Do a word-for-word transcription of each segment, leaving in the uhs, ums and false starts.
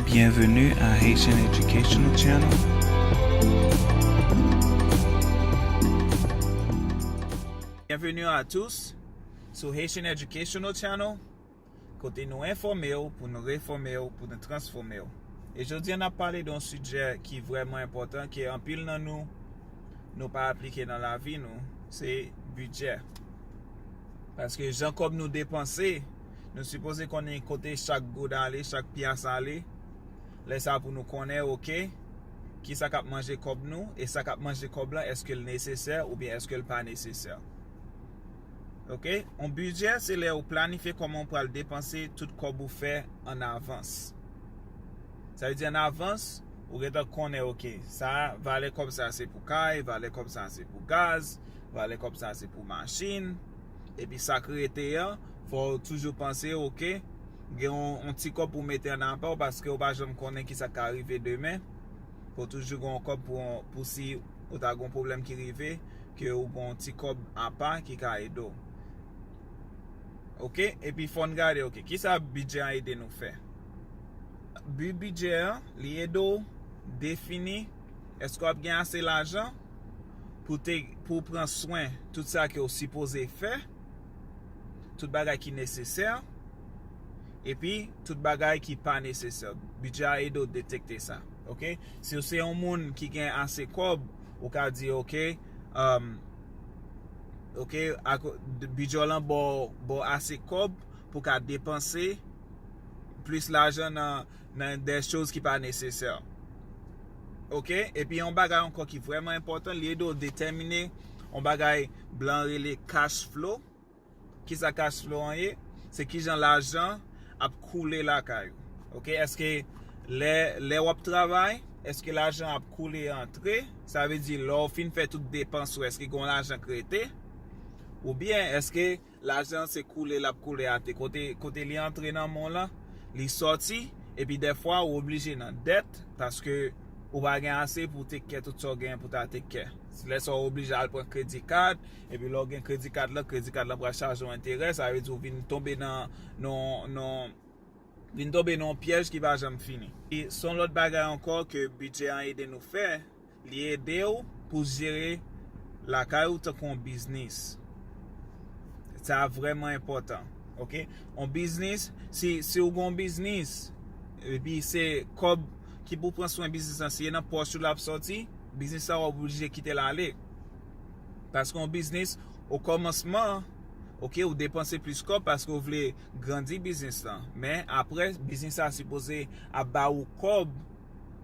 Bienvenue à Haitian Educational Channel. Bienvenue à tous sur Haitian Educational Channel, kote nou enfòme w pou nou refòme w, pou nou transfòme w. E jodi a, n ap pale de yon sijè ki vrèman enpòtan, ke anpil nan nou, nou pa aplike nan lavi nou, se bidjè. Paske jan kòb nou depanse, nou sipoze konnen kote chak goud ale, chak pyas ale. Lè sa pou nou konnen, oke, kisa k ap manje kòb nou, e sa k ap manje kòb lan, èske l nesesè oubyen èske l pa nesesè. Oke? Yon bidjè, se lè ou planifye kòman ou pral depanse tout kòb ou fè an avans. Sa vle di an avans, ou gentan konnen, oke, sa, valè kòb sa se pou kay, valè kòb sa se pou gaz, valè kòb sa se pou machin, epi sa k rete an, fò w toujou panse, oke, gen yon, yon ti kòb pou w mete an apa w, paske w pa janm konnen kisa k ka rive demen. Fò w toujou gen yon kòb pou, pou si ou ta gen yon pwoblèm ki rive, ke ou gen yon ti kòb apa ki ka ede w. Oke? Epi fò n gade, oke, kisa bidjè an ede nou fè? Bi bidjè an, li ede w defini èske w ap gen ase lajan pou te, pou w pran swen tout sa ke w sipoze fè, tout bagay ki nesesè, epi tout bagay ki pa nesesè. Bidjè a ede w detekte sa. Oke? Si w se yon moun ki gen ase kòb, ou ka di, oke, um, oke, ak, bidjè w lan ba w, ba w ase kòb pou w ka depanse plis lajan nan, nan de choz ki pa nesesè. Oke? Epi yon bagay ankò ki vrèman enpòtan, li ede w detèmine yon bagay blan rele cash flow. Kisa cash flow an ye? Se kijan lajan ap koule lakay ou. Oke? Èske lè, lè w ap travay, èske lajan ap koule antre? Sa vle di lè w fin fè tout depans ou, èske gen yon lajan k rete? Oubyen èske lajan se koule l ap koule atè? Kote, kote li antre nan men w lan, li sòti, epi dèfwa ou oblije nan dèt, paske ou pa gen ase pou w take care tout sa w genyen pou w ta take care. Lè sa w oblije al pran kredi kad, epi lè w gen kredi kad lan, kredi kad lan pral chaje w enterè, sa vle di w vin tonbe nan, nan, nan, vin tonbe nan yon pyèj ki pa janm fini. E se yon lòt bagay ankò ke bidjè an ede nou fè, li ede w pou jere lakay ou tankou yon biznis. Sa vrèman enpòtan, oke? Yon biznis, si, si w gen yon biznis, epi se kòb ki pou pran swen biznis lan, si e nan pòch ou l ap sòti, biznis la w oblije kite l ale. Paske yon biznis, o kòmansman, oke, ou depanse plis kòb paske w vle grandi biznis lan. Men apre, biznis la sipoze ap ba ou kòb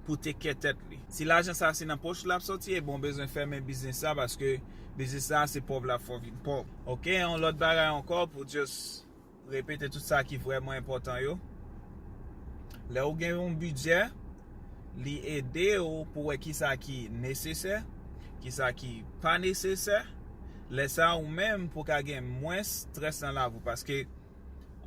pou take care tèt li. Si lajan sa se nan pòch ou l ap sòti, ebyen w bezwen fèmen biznis la paske biznis la se pòv l ap fè w vin pòv. Oke, yon lòt bagay ankò pou just repete tout sa ki vrèman enpòtan yo. Lè w gen yon bidjè, li ede w pou wè kisa ki nesesè, kisa ki pa nesesè. Lè sa ou menm pou ka gen mwens strès nan lavi w, paske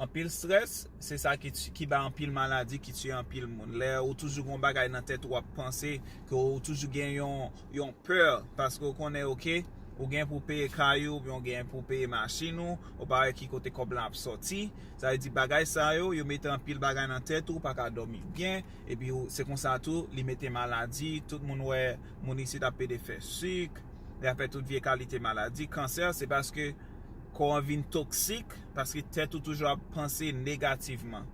anpil strès, se sa ki, ki bay anpil maladi, ki tiye anpil moun. Lè ou toujou gen yon bagay nan tèt ou ap panse, ke ou toujou gen yon, yon pè, paske ou konnen, oke, ou gen pou peye kay ou, oubyen ou gen pou peye machin ou, ou pa wè ki kote kòb lan ap sòti. Sa vle di bagay sa yo, yo mete anpil bagay nan tèt ou, ou pa ka dòmi byen, epi ou, se konsa tou, li mete maladi, tout moun wè moun isit ap pede fè sik, li ap fè tout vye kalite maladi, kansè, se paske kò an vin toksik, paske tèt ou toujou ap panse negativman.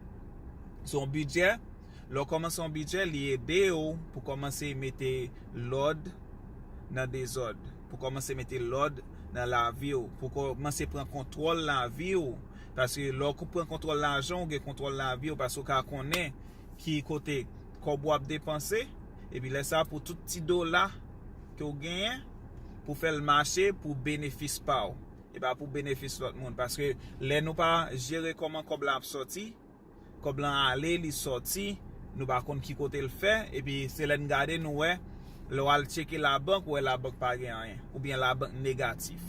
Se yon bidjè, lè w kòmanse yon bidjè, li ede w pou kòmanse mete lòd nan dezòd, pou kòmanse mete lòd nan lavi w, pou kòmanse pran kontwòl lavi w. Paske lè w pran kontwòl lajan w, ou gen kontwòl lavi w, paske w ka konnen ki kote kòb ou ap depanse, epi lè sa pou tout ti dola ke w genyen, pou fè l mache pou benefis pa w, e pa pou benefis lòt moun. Paske lè nou pa jere kòman kòb la ap sòti, kòb lan ale, li sòti, nou pa konn ki kote l fè, epi se lè n gade nou wè, lè w al tcheke labank, ou wè labank pa gen anyen, oubyen labank negatif.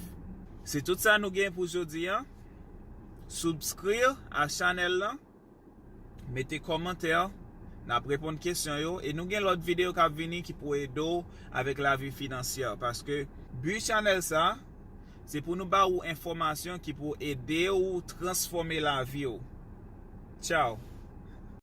Se tout sa nou gen pou jodi a. Subscribe a chanèl lan, mete kòmantè, n ap reponn kesyon yo, e nou gen lòt videyo k ap vini ki pou ede w avèk lavi finansyè, paske bi chanèl sa, se pou nou ba ou enfòmasyon ki pou ede w transfòme lavi w. Tchaw!